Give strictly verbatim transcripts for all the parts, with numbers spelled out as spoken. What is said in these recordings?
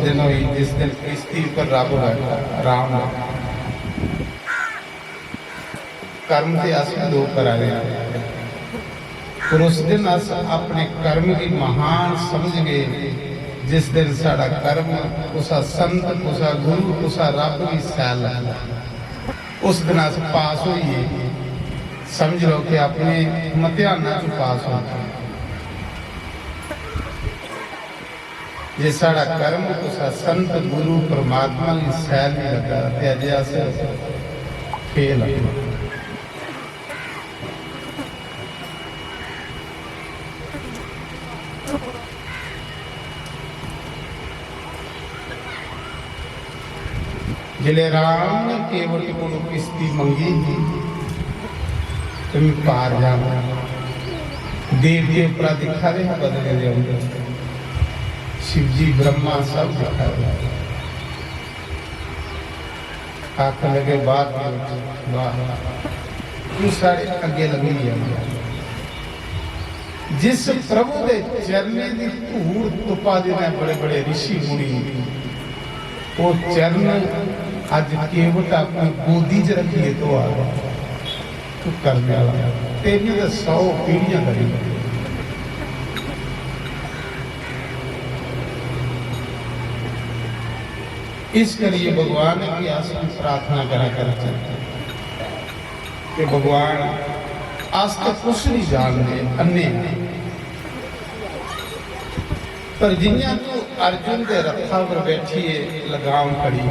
दिन होई जिस दिन किश्ती पर रब बैठा, राम बैठा। कर्म ते अस बी लोक करा दे आं, पर उस दिन अस अपने कर्म गी महान समझगे जिस दिन साढ़ा कर्म कुसा संत, कुसा गुरु, कुसा रब गी सैल लगदा। उस दिन अस पास होइए, समझ लो कि अपने मतेहाना च पास होइए। जे साढ़ा कर्म कुसै संत गुरु परमात्मा गी सैल नहीं लगा ते अजे अस फेल आं। जिसलै राम ने केवट कोलों किश्ती मंगी ही, ते मैं पार जाना। देवते उप्परा दिक्खा दे हे बदले दे अंदर, शिवजी ब्रह्मा सब दिक्खा दे। आखन लगे, "वाह, वाह, तू साढ़े अग्गे लंघी गया।" जिस प्रभु दे चरणें दी धूड़ तुपा दे ने बड़े बड़े ऋषि मुनि, वो चरण अज केवट अपनी गोदी च रखिए तो आ गया। तू करने वाला, तेरियां तो सौ पीढ़ियां करी। इस करिए भगवान अग्गें अस भी प्रार्थना करा करचै कि भगवान, अस तो कुछ नहीं जानते, अन्ने हैं, पर जियां तू अर्जुन दे रथा पर बैठिए लगाम फड़ी,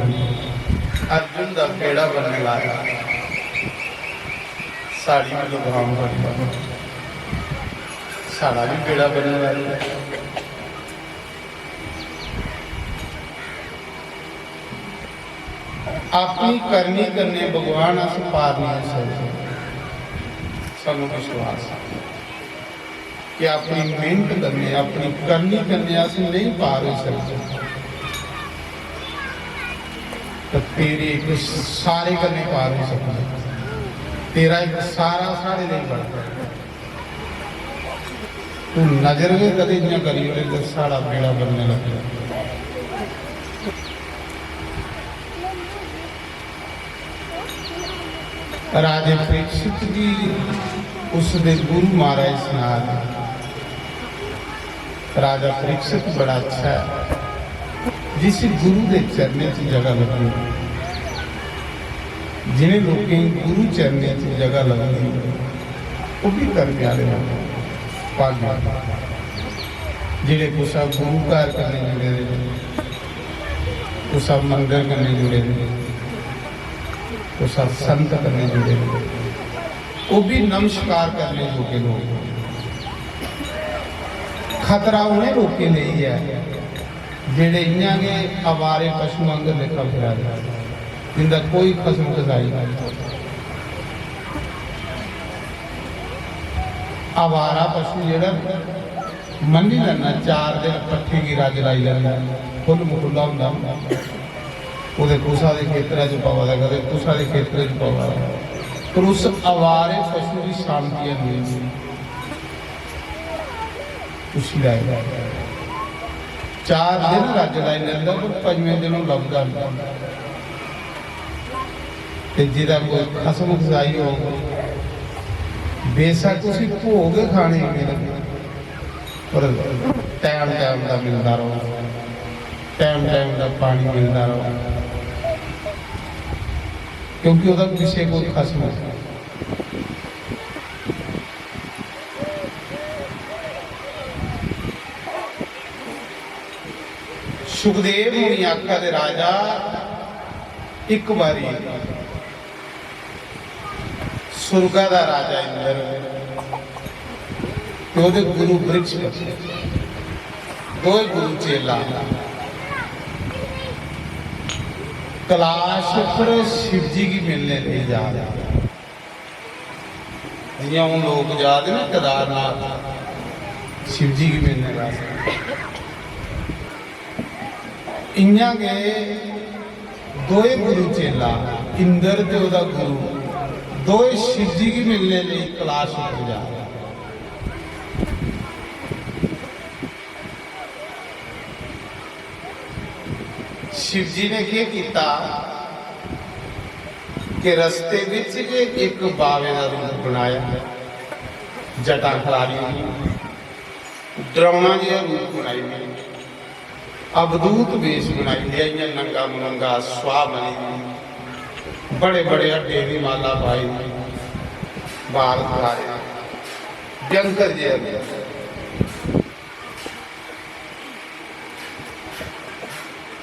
अर्जुन दा बेड़ा बनने लाया, साड़ी भी लगाम फड़ी, साड़ा भी बेड़ा बनने लाया। अपनी करनी कन्नै भगवान अस पार नहीं होई सकदे। सानू विश्वास ऐ कि अपनी मेहनत कन्नै, अपनी करनी कन्नै अस नहीं पार होई सकदे। ते तेरे इक सारे कन्नै पार होई सकदा। तेरा इक सारा साढ़े लेई बड़ा। तू नजर गै कदें इ'यां करी ओड़े ते साढ़ा बेड़ा बनने लगे। राजे परीक्षित जी उसदे गुरु महाराज सना दे, राजा परीक्षित बड़ा अच्छा है, जिस गुरु दे चरणें च जगह लग्गी, जिनें लोकें गी गुरु चरणें च जगह लगदी, ओह् भी करने आह्ले लोक भाग्य। जेह्ड़े कुसै गुरु घर कन्नै जुड़े दे, कुसै मंदर कन्नै जुड़े दे, कुसै संत कन्नै जुड़े दे, ओह् भी नमस्कार करने जोगे लोक। खतरा उ'नें लोकें लेई ऐ जेह्ड़े इ'यां गै आवारे पशु आंगर लेखा फिरा दे, जिंदा कोई खसम खसाई नेईं। आवारा पशु जेह्ड़ा मन्नी लैना, चार दिन पट्ठे गी रज्ज लाई लैंदा, खु'ल्ल मखु'ल्ला होंदा, कुतै कुसा दे खेतरै च पवा दा, कदें कुसा दे खेतरै च पवा दा, पर उस आवारे पशु दी शांति है नेईं। उसी लाई लैंदा। चार दिन रज्ज लाई लैंदा, पर पंजमें दिन ओह् लभदा नेईं। ते जेह्दा कोई खसम खसाई होग, बेशक उसी भोग गै खाने गी मिले, पर टैम टैम दा मिलदा र'वै, टैम टैम दा पानी मिलदा र'वै, क्योंकि ओह्दा पिच्छे कोई खसम ऐ। सुखदेव मुनि आखा दे, राजा, इक बारी सुरगा दा राजा इंद्र ते ओह्दे गुरु बृहस्पति, दोए गुरु चेला कैलाश पर शिव जी गी मिलने लेई जा दे। जियां हून लोक जा दे ना केदारनाथ शिव जी गी मिलने वास्तै, इयां गै दोए गुरु चेला, इंद्र ते ओह्दा गुरु, दोए शिव जी गी मिलने लेई कैलाश उप्पर जा। शिव जी ने केह् कीता कि रस्ते बिच गै इक बावे दा रूप बनाया, जटां खलारी, डरौना जेहा रूप बनाई, अवधूत वेश बनाई लेआ, इ'यां नंगा मुनंगा, सुआह बनी दी, बड़े बड़े हड्डें दी माला पाई दी, बाल खलारे, भयंकर जेहा।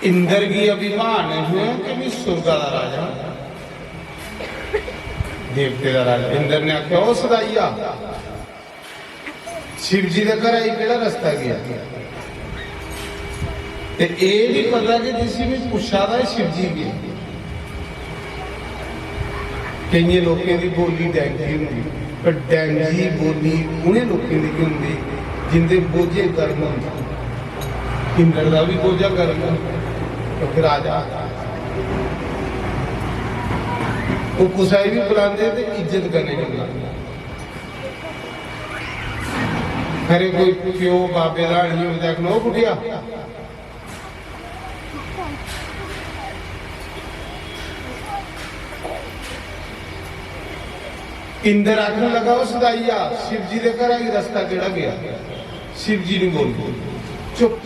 इंद्र गी अभिमान है कि मैं सुरगा दा राजा, देवते दा राजा। इंद्र ने आखेआ, "ओ सदाइया, शिव जी दे घरा गी केह्ड़ा रस्ता गेआ?" ते एह् निं पता कि जिसी मैं पुच्छा दा, एह् शिव जी गे। केइयें लोकें दी बोली डैंगी होंदी, पर डैंगी बोली उ'नें लोकें दी गै होंदी जिंदे बोझे कर्म होंदे। इंद्र दा बी बोझा कर्म, क्योंकि राजा, ओह् कुसै गी बी बुलांदे ते इज्जत कन्नै गै बुलांदे। खरे कोई प्यो बाबे दा निं होंदा, आखना, "ओ बुढ़िया।" इंद्र आखन लगा, "ओ सदाइया, शिव जी दे घरा गी रस्ता केह्ड़ा गेआ?" शिव जी ने बोल, "चुप।"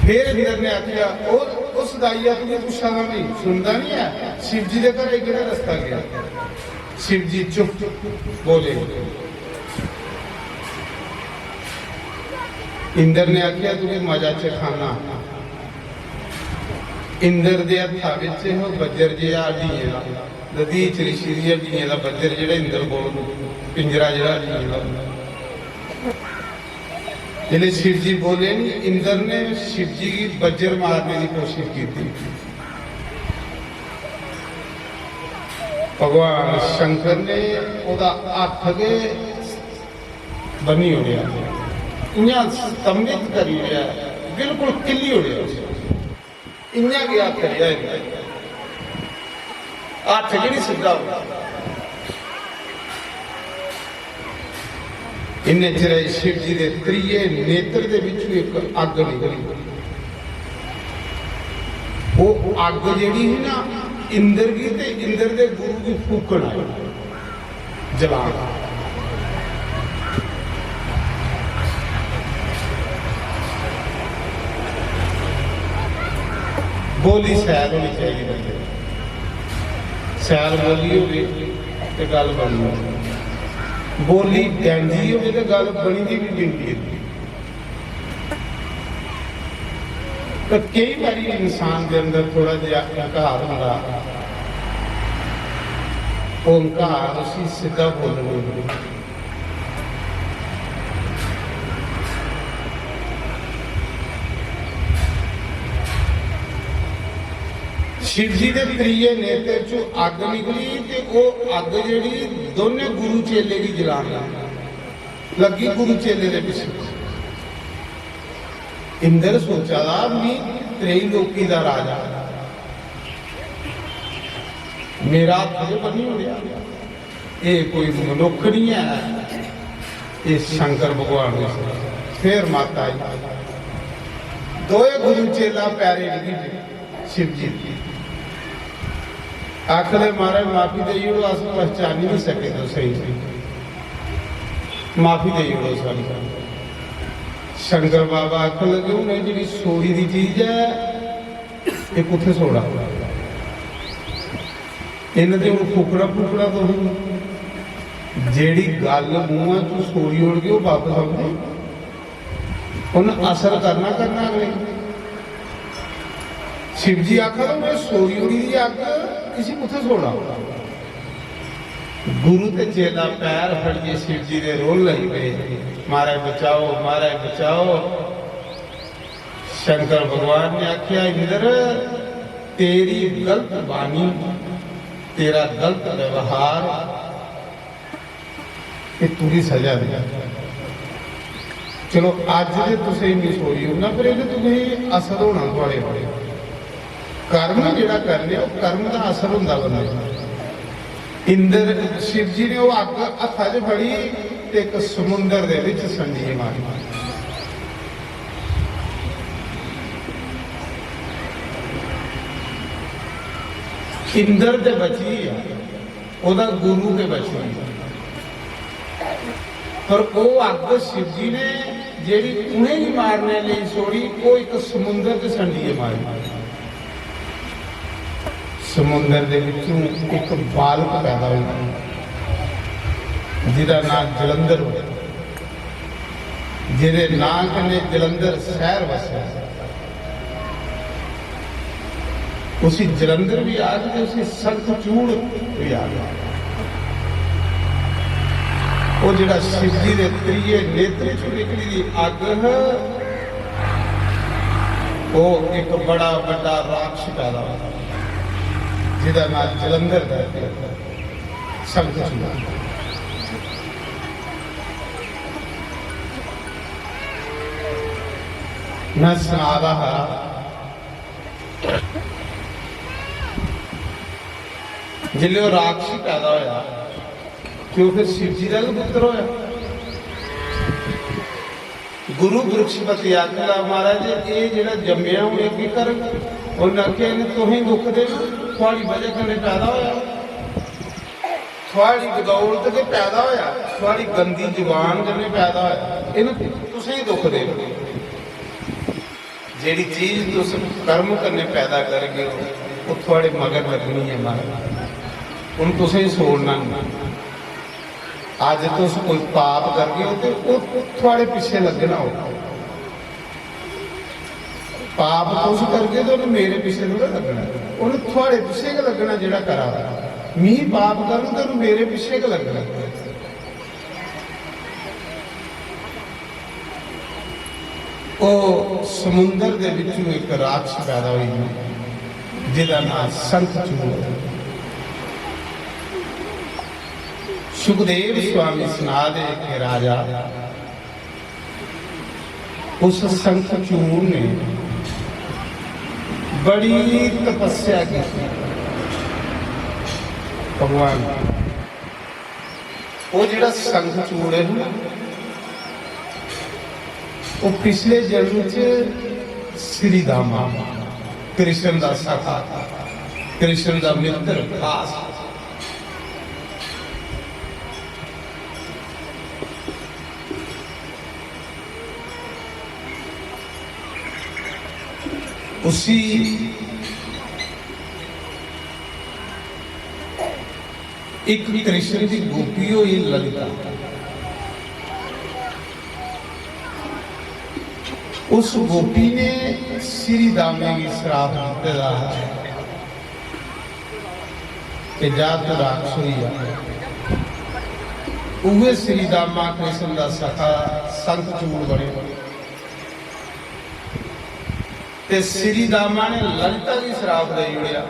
फिर इंद्र ने आखेआ, "ओ, ओ सदाइया, तुगी पुच्छा दा नहीं, सुनदा नहीं है? शिव जी दे घरा गी केह्ड़ा रस्ता गेआ?" शिव जी चुप बोले। इंद्र ने आखेआ, "तुगी मजा चखाना।" इंद्र दे हत्था बिच ओह् बज्जर जेहा हड्डियें दा, दधीच रिशी दी हड्डियें दा बज्जर, जेह्ड़ा इंद्र कोल पिंजरा जेह्ड़ा हड्डियें दा। जिसलै शिव जी बोले नी, इंद्र ने शिव जी गी बज्जर मारने दी कोशिश की। भगवान शंकर ने ओह्दा हत्थ गै बन्नी ओड़ेआ, इ'यां स्तंभित करी ओड़ेआ, बिल्कुल किल्ली ओड़ेआ उसी। इ'यां गै हत्थ रेहा इं'दा, हत्थ गै निं सिद्धा होआ। इन्ने चिरे शिव जी दे त्रिये नेत्र दे बिच्चों इक अग्ग निकली। ओह् अग्ग जेह्ड़ी ही ना, इंद्र गी ते इंद्र दे गुरु गी फूकन आई। जलान। बोली शैल होनी चाहिदी बंदे दी। शैल बोली होवे ते गल्ल बनी होवे। बोली डैंदी होवे ते गल्ल बनी दी बी डैंदी होंदी। तो कई बारी इंसान दे अंदर थोड़ा जिहा अहंकार होंदा, ओह् अहंकार उसी सिद्धा बोलन नहीं दिंदा। शिव जी दे त्रिये नेत्र चों अग्ग निकली ते ओह् अग्ग जेह्ड़ी दोनें गुरु चेले गी जलान लगी, लग्गी गुरु चेले दे पिच्छे। इंद्र सोचा दा, "मी त्रैलोकी दा राजा, मेरा हत्थ ते बन्नी ओड़ेआ, एह् कोई मनुक्ख निं ऐ, एह् शंकर भगवान ने।" फिर माता आई, दोए गुरु चेला पैरें डिग्गी पे। शिव जी दी। आखदे, "महाराज, माफी देई ओड़ो, अस पहचानी नहीं सके तुसेंगी, माफी देई ओड़ो सानू।" शंकर बाबा आखन लगे, "हून एह् जेह्ड़ी सोड़ी दी चीज ऐ, एह् कुत्थै सोड़ा? इन्हें ते हून फूकना फूकना तुसें। जेह्ड़ी गल्ल मूंहा चों सोड़ी ओड़गे, ओह् बापस औंदी?" उन असर करना, करना अगले गी। शिव जी आखा दे, "उ'नें सोड़ी ओड़ी दी अग्ग, इसी कुत्थै सोड़ा?" गुरु ते चेला पैर फड़ियै शिव जी दे रोन लगी पे, "महाराज बचाओ, महाराज बचाओ।" शंकर भगवान ने आख्या, "इंद्र, तेरी गलत बाणी, तेरा गलत व्यवहार, एह् तुगी सजा दे।" चलो, अज्ज ते तुसें इन्नी सोई ओड़ना, पर एह्दे तुसें असर होना थुआढ़े उप्पर। कर्म जेह्ड़ा करने, ओह् कर्म दा असर होंदा बंदे पर। इंद्र, शिव जी ने ओह् अग्ग हत्था च फड़ी, ते इक समुंदर दे विच संडिये मारी। इंद्र ते बची गेआ, ओह्दा गुरु ते बची गेआ। पर ओह् अग्ग शिव जी ने जेह्ड़ी उ'नेंगी मारने लेई छोड़ी, ओह् इक समुंदर च संडिये मारी। समुंदर दे विचों इक बालक पैदा होई, जिदा नांऽ जलंधर होया, जिदे नांऽ कन्नै जलंधर शैह्र वसेआ। उसी जलंधर भी आख ते उसी संख चूड़ भी आख। ओह् जेह्ड़ा शिव जी दे त्रिये नेत्र चों निकली दी अग्ग ह, ओह् इक बड़ा बड्डा राक्षस पैदा होया, जिदा नांऽ जलंधर दा संख चूड़। मैं सना दा हा, जिसलै ओह् राक्षस पैदा होया, ते ओह् फिर शिव जी दा गै पुत्र होया। गुरु बृहस्पति आखदा, "महाराज, एह् जेह्ड़ा जम्मेआ, हून एह् केह् करग?" उन्नै आखेआ, "इ'नें तुसें दुख देना, थुआढ़ी बजह कन्नै पैदा होया, थुआढ़ी बदौलत गै पैदा होया, थुआढ़ी गंदी जुबान कन्नै पैदा होया, इ'नें तुसें दुख देना।" जेह्ड़ी चीज तुस कर्म कन्नै पैदा करगे ओ, ओह् थुआढ़े मगर लग्गनी ऐ महाराज। उन्न तुसें गी छोड़ना निं। अज्ज तुस कोई पाप करगे ओ ते ओह् थुआढ़े पिच्छे लग्गना ओ। पाप तुस करगे ते उन्न मेरे पिच्छे थोह्ड़ा लग्गना, उन्न थुआढ़े पिच्छे गै लग्गना जेह्ड़ा करा दा। मी पाप करङ ते उन्न मेरे पिच्छे गै लग्गना। ओह् समुंदर दे विचों इक राक्षस पैदा होई, जेह्दा नांऽ संख चूड़। सुखदेव स्वामी सना दे कि राजा, उस संख चूड़ ने बड़ी तपस्या की भगवान। ओह् जेह्ड़ा संख चूड़ ऐ ना, ओह् पिछले जन्म च श्री दामा, कृष्ण दा सखा, कृष्ण दा मित्र खास, उसी इक कृष्ण दी गोपी होई ललिता। उस गोपी ने श्री दामे गी श्राप दित्ते दा हा कि जा तू राक्षस होई जा। उहे श्री दामा कृष्ण दा सखा संख चूड़ बने। ते श्री दामा ने ललिता गी श्राप देई ओड़ेआ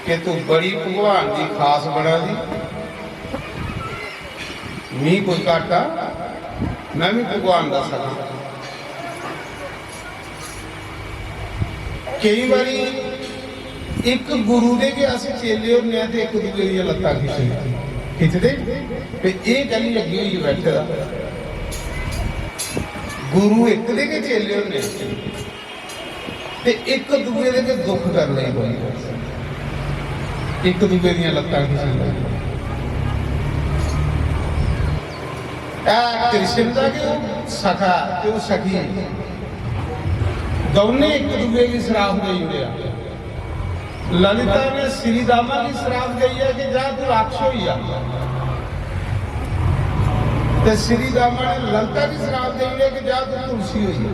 कि तू बड़ी भगवान दी खास बना दी, मी कोई घाटा, मैं भी भगवान दा सखा। केई बारी इक गुरु दे गै अस चेले होने आं ते इक दूए दियां लत्तां खिच्चने, खिच्चदे, ते एह् कैल्ली अग्गें होइयै बैठे दा? गुरु इक दे गै चेले होने ते इक दूए दे गै दुख करने पौंदे, इक दूए दियां लत्तां खिच्चने। ऐ कृष्ण दा गै ओह् सखा ते ओह् सखी, दौनें इक दूए गी श्राप देई ओड़ेआ। ललिता ने श्री दामा गी श्राप देइयै कि जा तू राक्षस होई जा, ते श्री दामा ने ललिता गी श्राप देई ओड़ेआ कि जा तू तुलसी होई जा।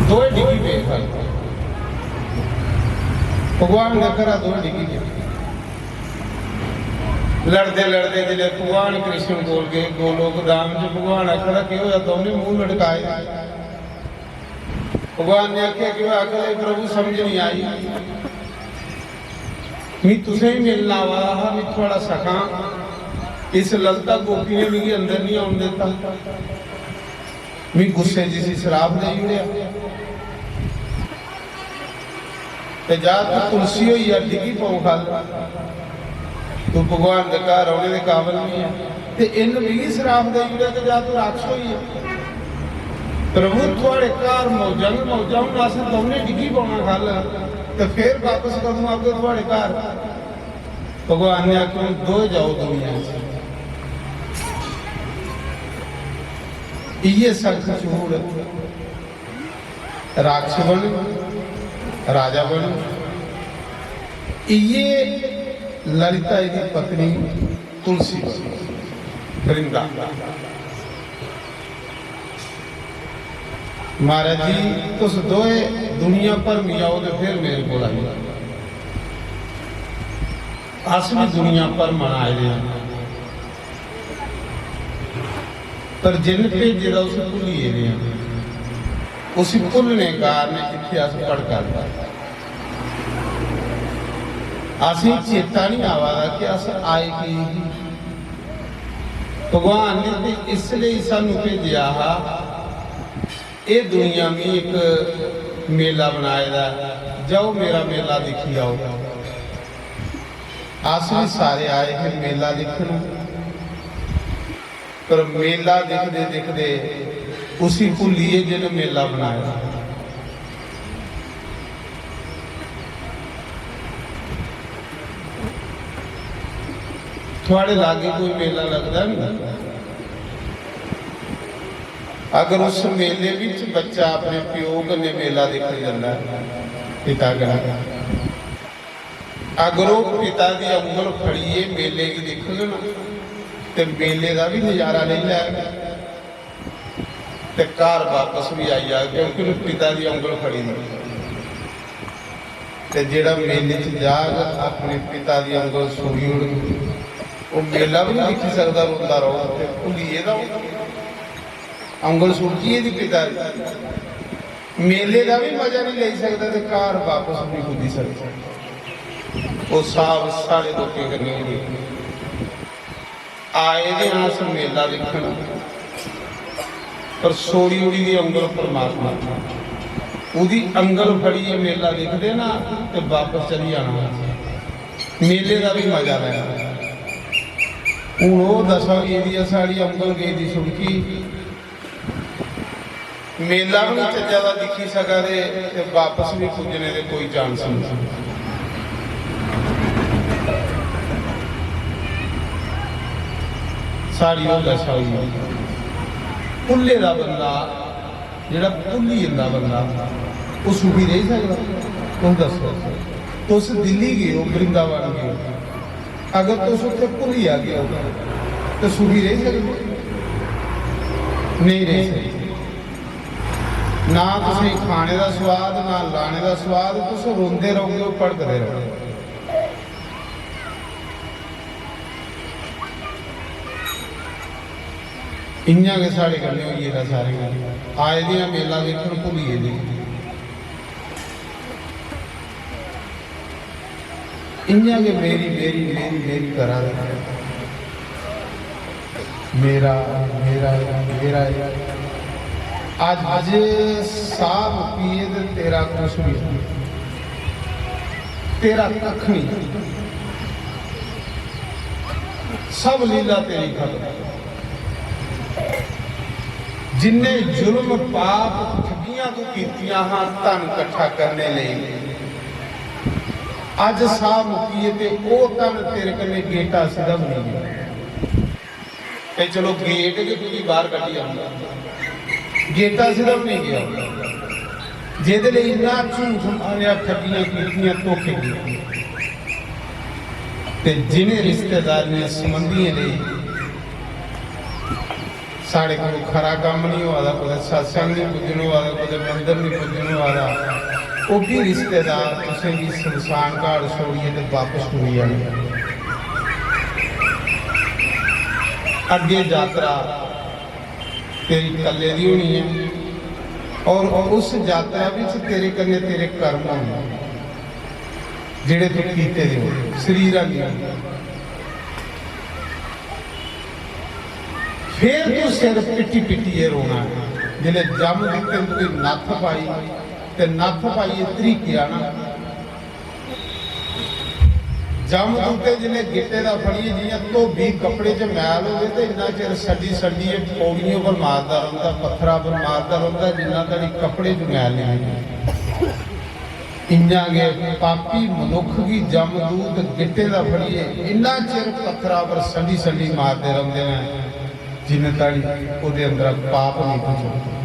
दोए डिग्गी पे। भगवान दे घरा दोए डिग्गी पे। लड़दे लड़दे जिसलै भगवान कृष्ण कोल गे, गोलोक धाम च, भगवान आखदा, "केह् होआ? दौनें मूंह लटकाए।" भगवान ने आखेआ, "केह् होआ?" आखदे, "प्रभु, समझ निं आई, मी तुसें ही मिलना आवा दा हा, मी थुआढ़ा सखा, इस ललता गोपी ने मिगी अंदर निं औन दित्ता, मी गुस्से च इसी श्राप देई ओड़ेआ।" ते जा तू तुलसी होई जा, डिग्गी पौ खल। तू भगवान दे घर औने दे काबल नहीं है। ते इन्न मिगी सराप देई ओड़ेआ कि जा तू राक्षस होई गेआ। प्रभु, थुआड़े घर मौजां गै मौजां, हून अस दौनें डिग्गी पौना ख'ल्ल, ते फिर बापस कदूं औगे थुआड़े घर? भगवान ने आखेआ, "हून दोए जाओ दुनिया च।" इ'यै सख्त चूड़, राक्षस बन, राजा बन, इ'यै ललिता जी दी पत्नी तुलसी बन, वृंदा। महाराज जी, तुस दोए दुनिया भरमी आओ ते फिर मेरे कोल आई जाओ। अस भी दुनिया भरमन आए दे आं, पर जिन्न भेजे दा उसी भुल्ली गेदे आं। उसी भुल्लने कारण इत्थै अस भड़का दे आं। असेंगी चेता नहीं आवा दा कि अस आए की ही। भगवान ने ते इसलेई सानू भेजेआ हा, एह् दुनिया मी इक मेला बनाए दा ऐ, जाओ मेरा मेला दिक्खी आओ। अस बी सारे आए हे मेला दिक्खन, पर मेला दिखदे दिखदे उसी भुल्लियै जिन्न मेला बनाए दा। थुआड़े लागे कोई मेला लगदा नहीं? अगर उस मेले विच बच्चा अपने प्यो कन्नै मेला दिक्खन जंदा ऐ, पिता कन्नै, अगर ओह पिता दी उंगल फड़ियै मेले गी दिक्खग ना, ते मेले दा भी नजारा लेई लैग, ते घर वापस भी आई जाग, क्योंकि उन्हें पिता दी उंगल फड़ी दी। ते जेड़ा मेले च जाग, अपने पिता दी उंगल छोड़ी ओड़ग, ओह मेला भी नहीं दिक्खी सकदा, रोंदा रौहग, ते भुल्ली गेदा ओह। उंगल सुलझी गेदी पिता दी। मेले दा भी मजा नहीं लेई सकदा ते घर वापस नहीं पुज्जी सकदा। ओह साहब साढ़े लोकें कन्नै होई गेआ। आए दे आं अस मेला दिक्खन, पर छोड़ी ओड़ी दी उंगल परमात्मा दी। ओहदी उंगल फड़ियै मेला दिखदे ना ते वापस चली जाना। मेले दा भी मजा लैना। हून ओह दशा होई गेदी ऐ, साढ़ी उंगल गेदी सुड़की, मेला भी नहीं चज्जा दा दिक्खी सका दे ते वापस भी पुज्जने दे कोई chance नहीं। साढ़ी ओह दशा होई गेदी। भुल्ले दा बंदा, जेड़ा भुल्ली जंदा बंदा, ओह सुखी रेही सकदा? तुस दस्सो। तुस दिल्ली गे ओ, वृंदावन गे ओ, अगर तुस उत्थे भुल्ली जागे ओ, ते सुखी रेही सकदे? नहीं रेही सकदे। ना तुसें खाने दा स्वाद, ना लाने दा स्वाद, तुस रोंदे रहोगे, भड़कदे रहोगे। इ'यां गै साढ़े कन्नै होई गेदा सारें कन्नै। आए दे आं मेला दिक्खन, भुल्ली गेदे। इ'यां गै मेरी, मेरी, मेरी, मेरी करा दे। मेरा, मेरा, मेरा। अज्ज साह मुक्किये ते तेरा कुछ भी नहीं, तेरा कख नहीं, सब लीला तेरी खत्म। जिन्ने जुल्म, पाप, ठगियां तू कीतियां हां धन कट्ठा करने लेई, अज साह मुक्किये ते ओह धन तेरे कन्नै गेटा सिद्धा बनी गया। ते चलो, गेट गै तुगी बाहर कड्ढी आंदा, गेटा सिद्धा बनी गया। जेहदे लेई इन्ना झूठ मारेआ, ठगियां कीतियां, धोखे कीते, ते जिन्हें रिश्तेदारियें, संबंधियें लेई साढ़े कोल खरा कम्म नहीं होआ दा, कुतै सत्संग नहीं पुज्जन होआ दा, कुतै मंदर नहीं पुज्जन होआ दा, ओह् बी रिश्तेदार तुसें गी शमशान घाट छोड़ियै ते बापस टुरी जाने। अग्गें यात्रा तेरी कल्ले दी होनी ऐ, और उस यात्रा बिच तेरे कन्नै तेरे कर्म होने, जेह्ड़े तू कीते दे हो, शरीर आंदी होनी। फिर तू सिर पिट्टी पिट्टियै रोना ऐ। जिसलै जम दित्ते, तुगी नत्थ पाई, ते नत्थ पाइयै ध्रीकी आना। जमदूते जिसलै गिट्टे दा फड़ियै जि'यां धोबी कपड़े च मैल होवे ते इन्ना चिर सड्डी सड्डियै पौड़ियें पर मारदा रौंह्दा, पत्थरा पर मारदा रौंह्दा, जिन्ना धड़ी कपड़े च मैल नेईं होंदी। इ'यां गै पापी मनुक्ख गी जमदूत गिट्टे दा फड़ियै इन्ना चिर पत्थरा पर सड्डी सड्डी मारदे रौंह्दे न, जिन्ने धड़ी ओह्दे अंदरा पाप नेईं भुजदा।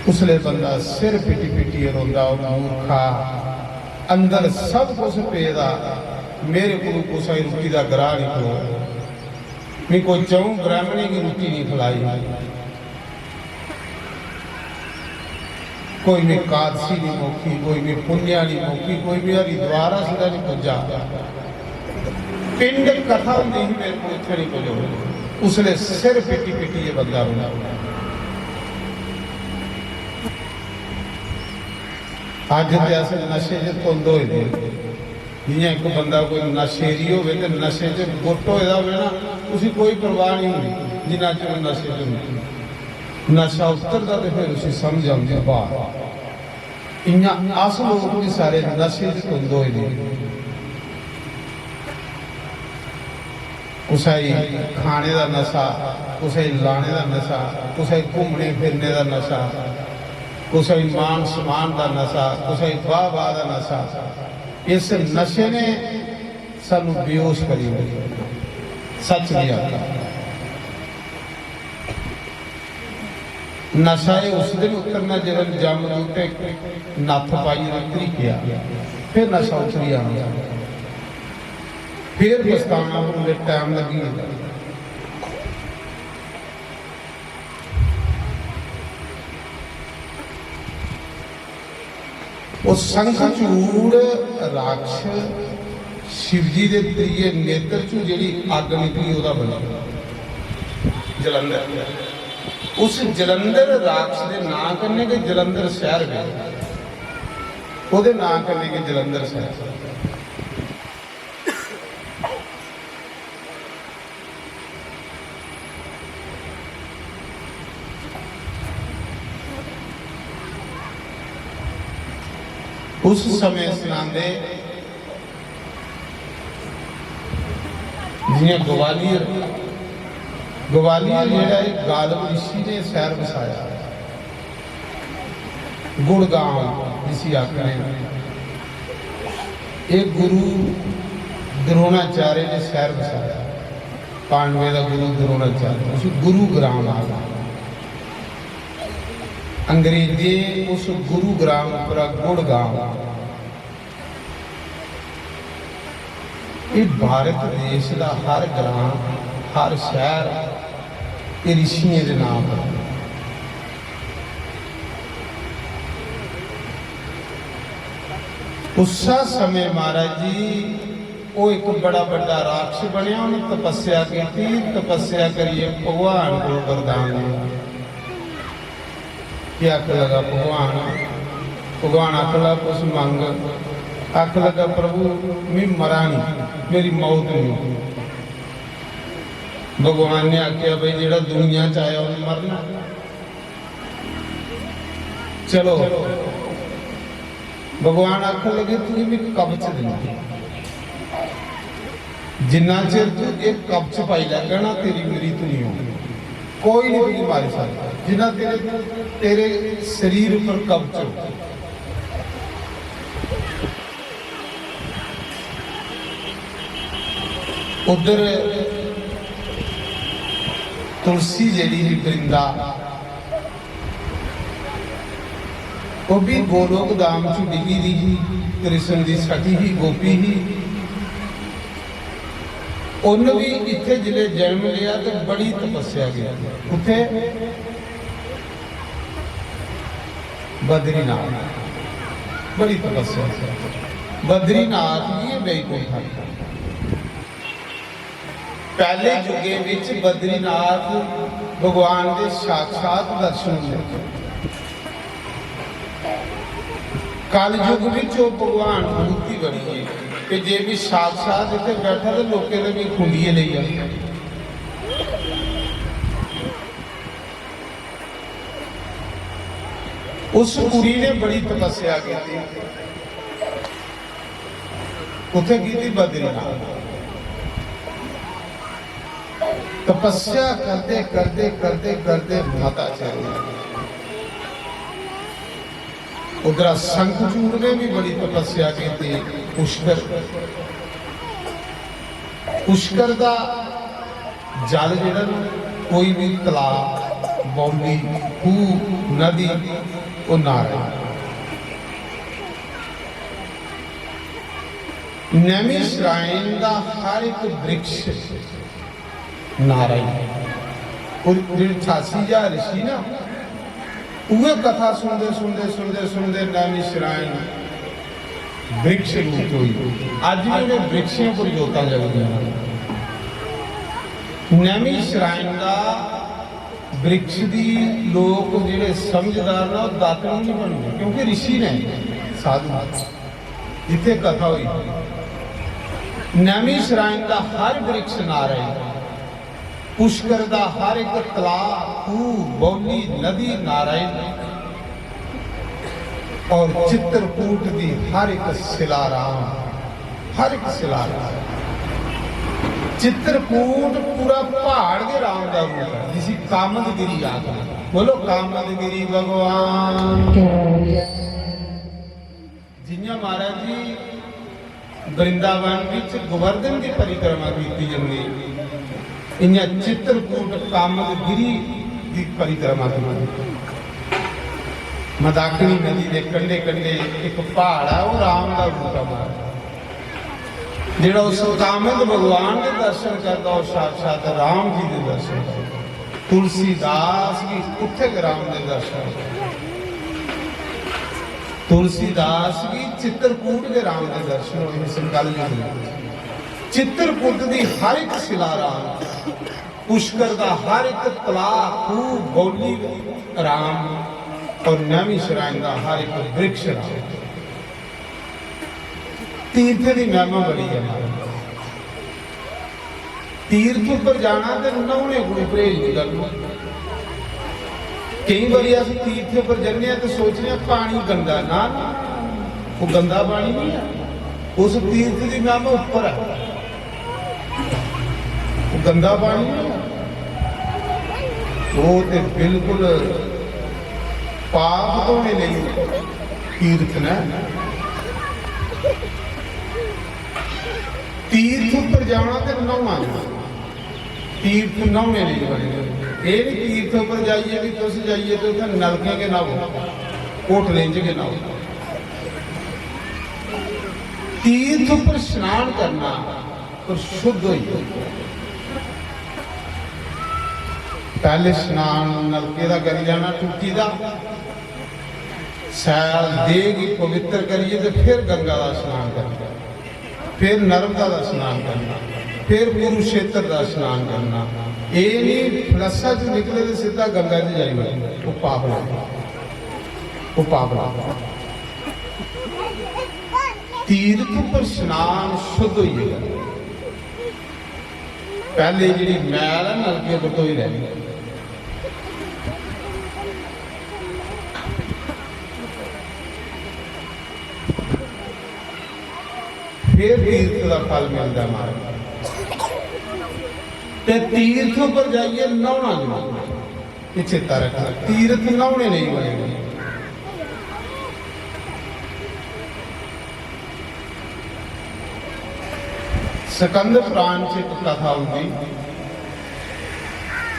उसलै बंदा सिर पिट्टी पिट्टियै रोंदा, "ओ मूर्खा, अंदर सब कुछ पेदा, मेरे कोलू कुसै गी रुट्टी दा ग्राह निं खलोआ। मी कोई च'ऊं ब्राह्मणें गी रुट्टी निं खलाई।" कोई मी कादसी निं मौकी, कोई मी पुण्या निं मौकी, कोई मी हरिद्वार सिद्धा निं पुज्जा। पिंड कथा होंदी ही, मेरे को इत्थै निं पुज्जोग। उसलै सिर पिट्टी पिट्टियै बंदा रोंदा। अज्ज ते अस नशे च धुंद होए दे। जि'यां इक बंदा कोई नशेरी होवे ते नशे च गुट्ट होए दा होवे ना, उसी कोई परवाह निं होंदी, जिन्ना चिर नशे च होंदा। नशा उतरदा ते फिर उसी समझ औंदी बाहर। इ'यां अस लोक बी सारे नशे च धुंद होए दे। कुसै गी खाने दा नशा, कुसै गी लाने दा नशा, कुसै गी घूमने फिरने दा नशा, कुसै गी मान सम्मान दा नशा, कुसै गी वाह वाह दा नशा। इस नशे ने सानू बेहोश करी ओड़ेआ। सच नहीं आखा। नशा एह् उस दिन उतरना जिस दिन जमदूते नत्थ पाइयै ते धिरिकेआ, फिर नशा उतरी जाना। फिर पछताना पौंदा, टाइम लग्गी जंदा। ओह् शंखचूड़ राक्षस शिवजी दे त्रिये नेत्र चों जेह्ड़ी अग्ग निकली, ओह्दा बनेआ जलंधर। उस जलंधर राक्षस दे नां कन्नै गै जलंधर शैह्र पेआ, ओह्दे नां कन्नै गै जलंधर शैह्र। उस समय सनांदे, जि'यां ग्वालियर, ग्वालियर जेह्ड़ा ऐ, गालिब रिशी ने शैह्र बसाया। गुड़गांव जिसी आखने न, एह् गुरु द्रोणाचार्य ने शैह्र बसाया। पांडवें दा गुरु द्रोणाचार्य, उसी गुरु ग्राम आखदे। अंग्रेजें उस गुरु ग्राम उप्परा गुड़गांव, एह् भारत देश दा हर ग्रां, हर शैह्र, एह् रिशियें दे नांऽ पर। उस्सै समें महाराज जी, ओह् इक बड़ा बड्डा राक्षस बनेआ, उ'नें तपस्या कीती, तपस्या करियै भगवान कोल वरदान लेआ। कि आखन लगा, "भगवान, भगवान आखन लगा, 'कुछ मंग।' आखन लगा, 'प्रभु, मी मरा नहीं, मेरी मौत नहीं होगी।'" भगवान ने आख्या, "भाई, जेड़ा दुनिया च आया, उन्हें मरना। चलो।" भगवान आखन लगे, "तुगी मी कवच देना।" जिन्ना चिर तू एह् कवच पाई लैगा ना, तेरी मृत्यु नहीं होगी, कोई नहीं तुझे मारी सकता, जिन्ना तेरे, तेरे शरीर पर कवच हो। उधर तुलसी जेह्ड़ी ही वृंदा, ओह् भी गोलोक धाम च डिग्गी दी ही, कृष्ण दी सखी ही, गोपी ही। उन्न भी इत्थै जिसलै जन्म लेआ ते बड़ी तपस्या कीती। कुत्थै? बद्रीनाथ। बड़ी तपस्या। बद्रीनाथ गी बैकुंठ आखदे। पैह्ले युगें विच बद्रीनाथ भगवान दे साक्षात दर्शन होंदे। कल युग विच ओह् भगवान मूर्ति बनी गे ते जे भी साक्षात इत्थै बैठा ते लोकें दे भी खुंडिये लेई जांदे। उस कुड़ी ने बड़ी तपस्या कीती। कुत्थै कीती? बद्रीनाथ। तपस्या करदे करदे करदे करदे मता चिर होई गेआ। उद्धरा शंखचूड़ ने भी बड़ी तपस्या कीती। पुष्कर, पुष्कर दा जल जेह्ड़ा ना, कोई भी तलाऽ, बौली, खूह्, नदी, ओह् नारायण। नैमिषारण्य दा हर इक वृक्ष नारायण। और जेह्ड़े अठासी ज्हार ऋषि ना, उ'ऐ कथा सुनदे, सुनदे, सुनदे, सुनदे नैमिषारण्य वृक्ष रूप होई। अज्ज भी उ'नें वृक्षें पर जोतां जगदियां न। नैमिषारण्य दा वृक्ष दी लोक जेह्ड़े समझदार न, ओह् दातन नहीं बनदे, क्योंकि ऋषि ने, साधु। जित्थे कथा हुई, नैमिषारण्य दा हर वृक्ष नारायण, पुष्कर दा हर एक तलाऽ, खूह, बौली, नदी नारायण, और चित्रकूट दी हर एक शिला राम, हर एक शिला राम। चित्रकूट पूरा पहाड़ के राम का रूप है, जिसी कामदगिरी आखदे। बोलो, कामदगिरी भगवान। जियां महाराज जी वृंदावन विच गोवर्धन दी परिक्रमा कीती जंदी, इयां चित्रकूट कामदगिरी दी परिक्रमा कीती। मंदाकिनी नदी दे कंढे कंढे इक पहाड़ ऐ, ओह् राम दा रूप ऐ महाराज। जेह्ड़ा उस कामद भगवान दे दर्शन करदा, ओह् साक्षात राम जी दे दर्शन करदा। तुलसीदास गी उत्थे गै राम दे दर्शन होए। तुलसीदास गी चित्रकूट गै राम दे दर्शन होए हे। संकल जी, चित्रकूट दी हर एक शिला राम, पुष्कर दा हर एक तलाऽ, खूह, बौली राम, और नैमिषारण्य दा हर एक वृक्ष राम। तीर्थ दी महिमा बड़ी है महाराज। तीर्थ उप्पर जाना ते न्हौने कोई परहेज नहीं करना। केई बारी अस तीर्थ उप्पर जन्ने आं ते सोचने आं पानी गंदा, ना, ना, ओह् गंदा पानी नहीं है। उस तीर्थ दी महिमा उप्पर है। ओह् गंदा पानी नहीं है, ओह् ते बिल्कुल पाप धोने लेई तीर्थ न। तीर्थ उप्पर जाना ते न्हौना जाना। तीर्थ न्हौने लेई बने दे होंदे। एह् निं तीर्थ उप्पर जाइयै बी तुस जाइयै ते उत्थै नलकें गै न्हाओ, होटलें च गै न्हाओ। तीर्थ उप्पर स्नान करना, पर शुद्ध होइयै। पैह्ले स्नान नलके दा करी लैना, टूटी दा, सैल देह गी पवित्र करियै ते फिर गंगा दा स्नान करना, फिर नर्मदा दा स्नान करना, फिर कुरुक्षेत्र दा स्नान करना। एह् नहीं फलस्सा च निकले ते सिद्धा गंगा च जाई वड़े, ओह् पाप लगदा, ओह् पाप लगदा। तीर्थ पर स्नान शुद्ध होइयै करना। पैह्ले जेह्ड़ी मैल ऐ, नलके पर धोई लैनी। फिर तीर्थ दा फल मिलदा महाराज। ते तीर्थ पर जाइयै न्हौना जरूर। एह् चेता रखना, तीर्थ न्हौने नेईं बने। स्कंद पुराण च इक कथा औंदी,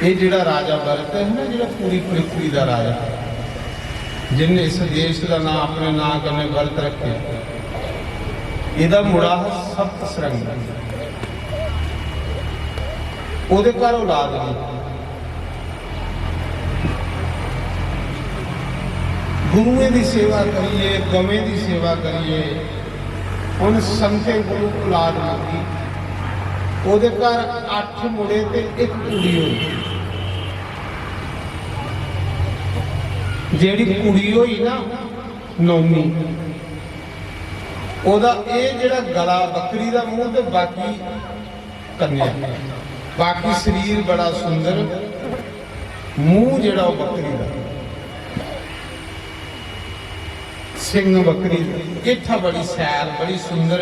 एह् जेह्ड़ा राजा भरत है ना, जेह्ड़ा पूरी पृथ्वी दा राजा, जिन्ने इस देश दा नां अपने नां कन्नै भरत रक्खेआ, एह्दा मुड़ा हा सप्त सरंग। ओह्दे घर औलाद नेईं। गुरुएं दी सेवा करियै, गवें दी सेवा करियै, उन संतें कोलू औलाद मंगी। ओह्दे घर अट्ठ मुड़े ते इक कुड़ी होई। जेह्ड़ी कुड़ी होई ना, नौमी, ओह्दा एह् जेह्ड़ा गला बक्करी दा मूंह ते बाकी कन्या, बाकी शरीर बड़ा सुंदर, मूंह जेह्ड़ा ओह् बक्करी दा। सिंह बकरी, गिट्ठ बड़ी शैल, बड़ी सुंदर,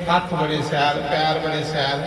हत्थ बड़े शैल, पैर बड़े शैल।